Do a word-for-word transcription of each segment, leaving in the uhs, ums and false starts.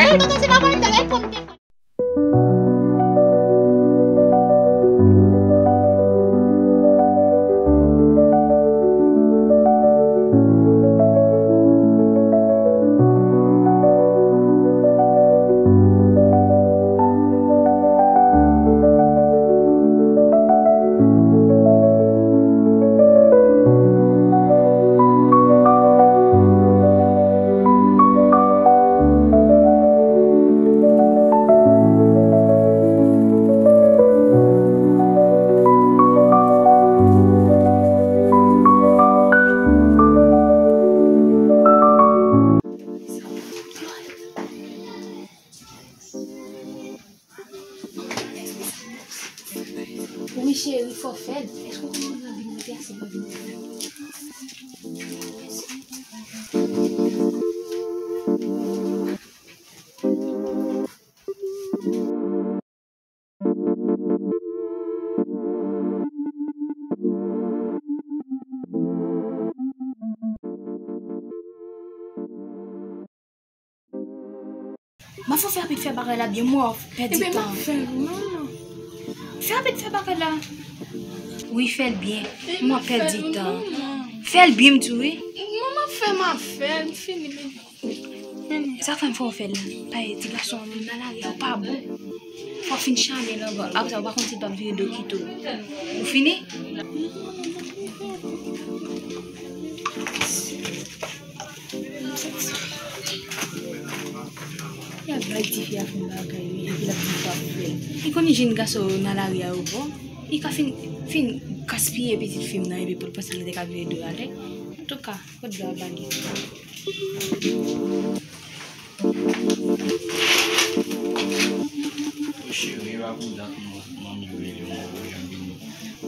Tonton, se pa mwen, se pa mwen. Wi, cheri, fò fè l. Èske w konn mwen vin rete ase lwen vin fè l? Ma fò fè rapid fè bagay la byen, mwen w ap pèdi tan. Ebyen, m ap fè l, manman. Fè rapid fè bagay la. Wi, fè l byen. Mwen w ap pèdi tan. Fè l byen, m di w, wi. Manman, fè m ap fè l, m fini, men. Sa k fè m fè w fè l la? Paske ti gason an menm nan lari a, ou pa bon. Fò w fin chame l anvan. Apre sa, ou pa konn si l p ap vire do kite w. Ou fini? Y ap bay tifi a fè bagay, wi, epi l ap di l p ap fè l. Li konn jwenn gason yo nan lari a yo bon. Li ka fin, fin gaspiye pitit fi m nan, epi pou l panse l te ka vire do atè. Antouka, kot dlo a ba li? O cheri, e pa pou dat non, manmi rele m, mwen jan vini.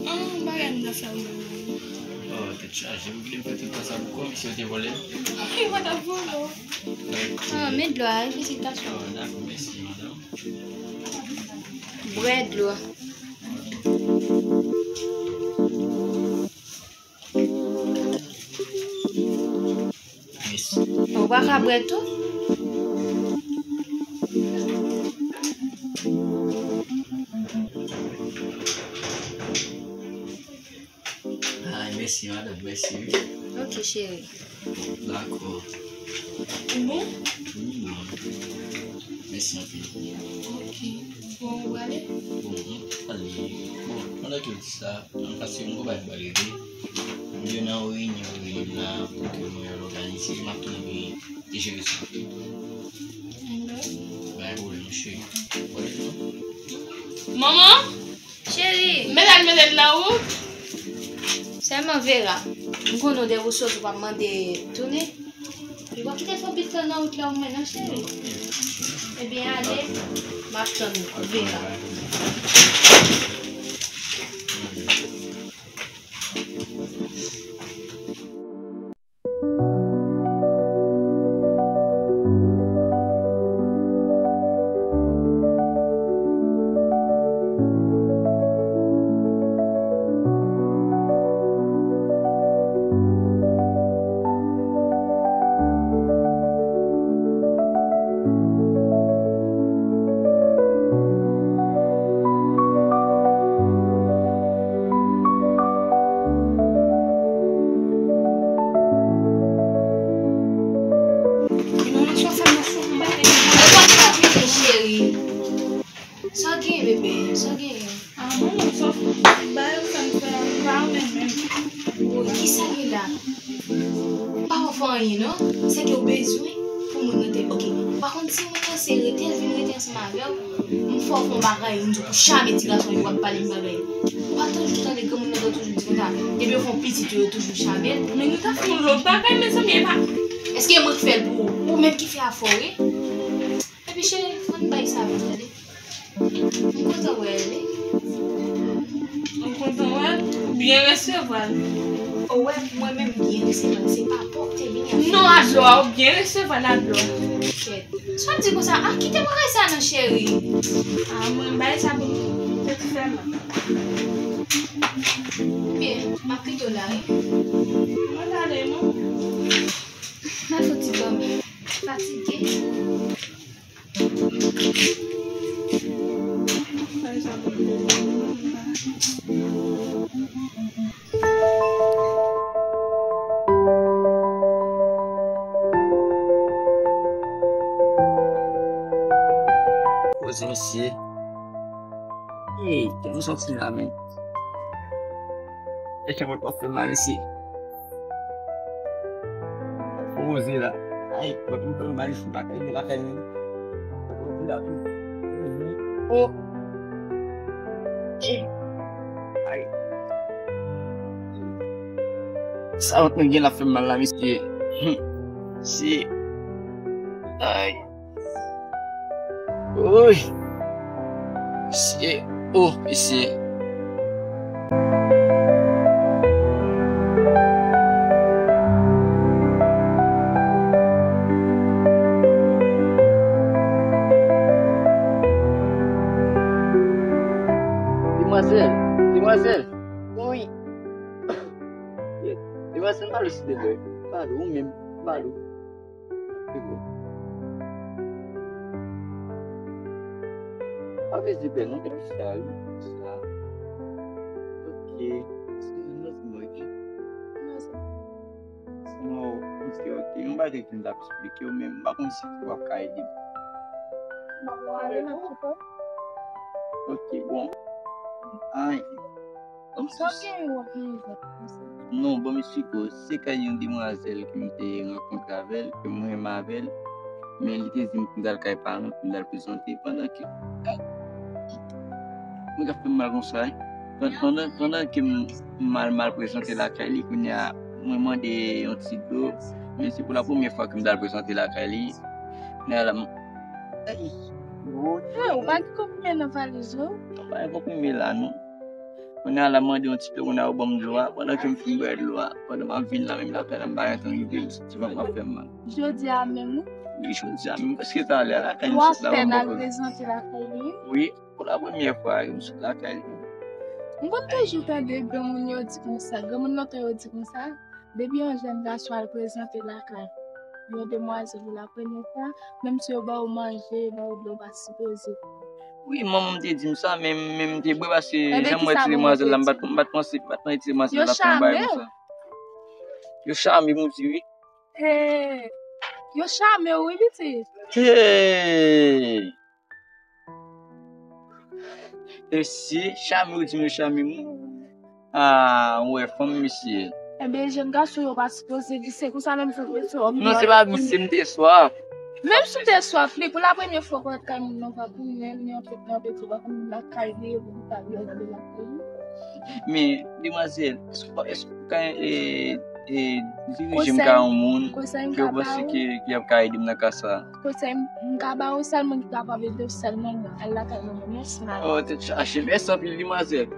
Ah, bagay m nan sa, mwen. Oh, tèt chaje, ou vle m fè tout tan sa pou kòm si yo te vòlè m? Wi, mwen t ap vòlè w. Ah, men dlo a, wi, felisitasyon. Oh, dakò, mèsi, madanm. Bwè dlo a. Mèsi. Ou pa ka bwè tou? Ay, mèsi, madanm, mèsi, wi. Ok, cheri. Dakò. Ou bon? Wi, m bon. Mèsi anpil. Ok. Bon, ou prale? Bon, m prale. Bon, pandan ke w di sa, m pase yon gwo bay pou al rete. M gen nan reyinyon, reyinyon la, pou ke mwen al òganize, m ap tounen pou jere sa. Bay pwoblèm, cheri. Manman! Cheri! Medam, medam la ou? Sèlman Vera, m konnen w de ou sot ou p ap mande tounen. Li pa kite fè pit lan nan wout la ou menm non, cheri. Ebyen, ale, m ap tann ou, Vera. Cheri. Sa w gen, bebe? Sa w gen? Ah, bon, sòf bay ou sa m fè a, m pa renmen menm. Woy, kisa gen la? M pa wè w fè anyen, non. Se ke w bezwen pou moun nan te. Ok. Pa konn si moun nan se rete, l vin rete ansanm avè w. M fè w fè yon bagay, m di w pou chame ti gason yo ap pale m bagay. Ou pa toujou tande granmoun nan toujou di konsa, depi yo fè yon pitit yo, yo toujou chame l. Men nou ta fè yon lòt bagay, mezanmi, e pa. Èske mwen k fè l pou ou? Ou menm ki fè afè w, wi. Epi cheri, ann bay sa vit, tande. M kontan wè l, wi. Ou kontan wè l? Byen resevwa l. Ou wè, mwen menm byen resevwa l, se pa pou w te vini a fè. Non, a dlo a, ou byen resevwa l a dlo a. Kèt. Sa w di konsa? Ah, kite bagay sa non, cheri. Ah, mwen bay sa pou m. Tèt fè mal. Byen, m ap kite w la, wi. Mwen ale, non. M al fè ti dòmi. Fatige. Poze misye. Hey, te m sòti la, men. E ke mwen pa fè mal isi. Poze la. Ay, mwen pou fè mal isi, pa fè mal isi. Oh. Ay. Sa mwen gen la fè mal la, mesye. Si. Ay. Woy. Mesye. Oh, mesye. Demwazèl, demwazèl. Wi. Demwazèl, m pa lou si de vre. Pa lou, ou menm, pa lou. Pa peze pè non, men sa wi, sa. Ok. Eskize m, non, se mwen ki. Non, se mwen. Sinon, ok, ok. Yon bagay ke m t ap esplike w, men m pa konn si w ap ka ede m. Pale, m ap koute w. Ok, bon. Ay. Sa w gen w ap viv? Non, bon, m esplike w. Se kay yon demwazèl ke m te rankontre avè l, ke mwen renmen avè l. Men li te di m pou m t al kay paran, pou m t al prezante. Pandan ke, mwen ka fè m mal konsa, wi. Pan-, pandan, pandan ke m, m al, m al prezante lakay li, kounye a, mwen mande yon ti dlo. Men se pou la premyè fwa ke m t al prezante lakay li. Kounye a la, m, ay. Hey, ou pa gen konprime nan valiz ou? Mwen pa gen konprime la, non. Kounye a la, m mande yon ti dlo, kounye a, yo ban m dlo a. Pandan ke m fin bwè dlo a, pandan m ap vin la, menm lakay la, m pa gentan rive, m santi kò m ap fè m mal. Jodi a menm, wi? Wi, jodi a menm, prèske talè a, lakay m sot la, m poko. Ou ap fè n al prezante lakay li, wi? Wi, pou la premyè fwa, wi, m sot lakay li. M konn toujou tande granmoun yo di konsa, granmoun lontan yo di konsa, depi yon jèn gason al prezante lakay yon demwazèl pou la premyè fwa, menm si yo ba w manje, yo ba w dlo, w pa sipoze. Wi, manman m te di m sa, men, men m te bwè paske jan m wè ti demwazèl la, m pa t, m pa t panse, m pa t panse ti demwazèl la t ap fè yon bagay konsa. Yo chame m, ou di wi. Hey! Yo chame w, wi, pitit. Hey! Mesye, chame w di m yo chame m. Ah, w wè fanm, mesye. Enben, jèn gason yo pa sipoze vise konsa, menm si w te swaf. Non, se pa vise, m te swaf. Menm si w te swaf, li, pou la premyè fwa w pa t kay moun nan, w pa konnen, li antre nan betiz, w pa konnen lakay li, pou w ta vin gade lakay li. Men, demwazèl, èske, èske w ka, e, e, dirije m ka yon moun ke w panse ke, ki ap ka ede m nan ka sa a? Konsèy m ka ba w sèlman ki kapab ede w sèlman, al lakay manman w, mèsi, madanm. Oh, tèt chaje. Mèsi anpil, demwazèl.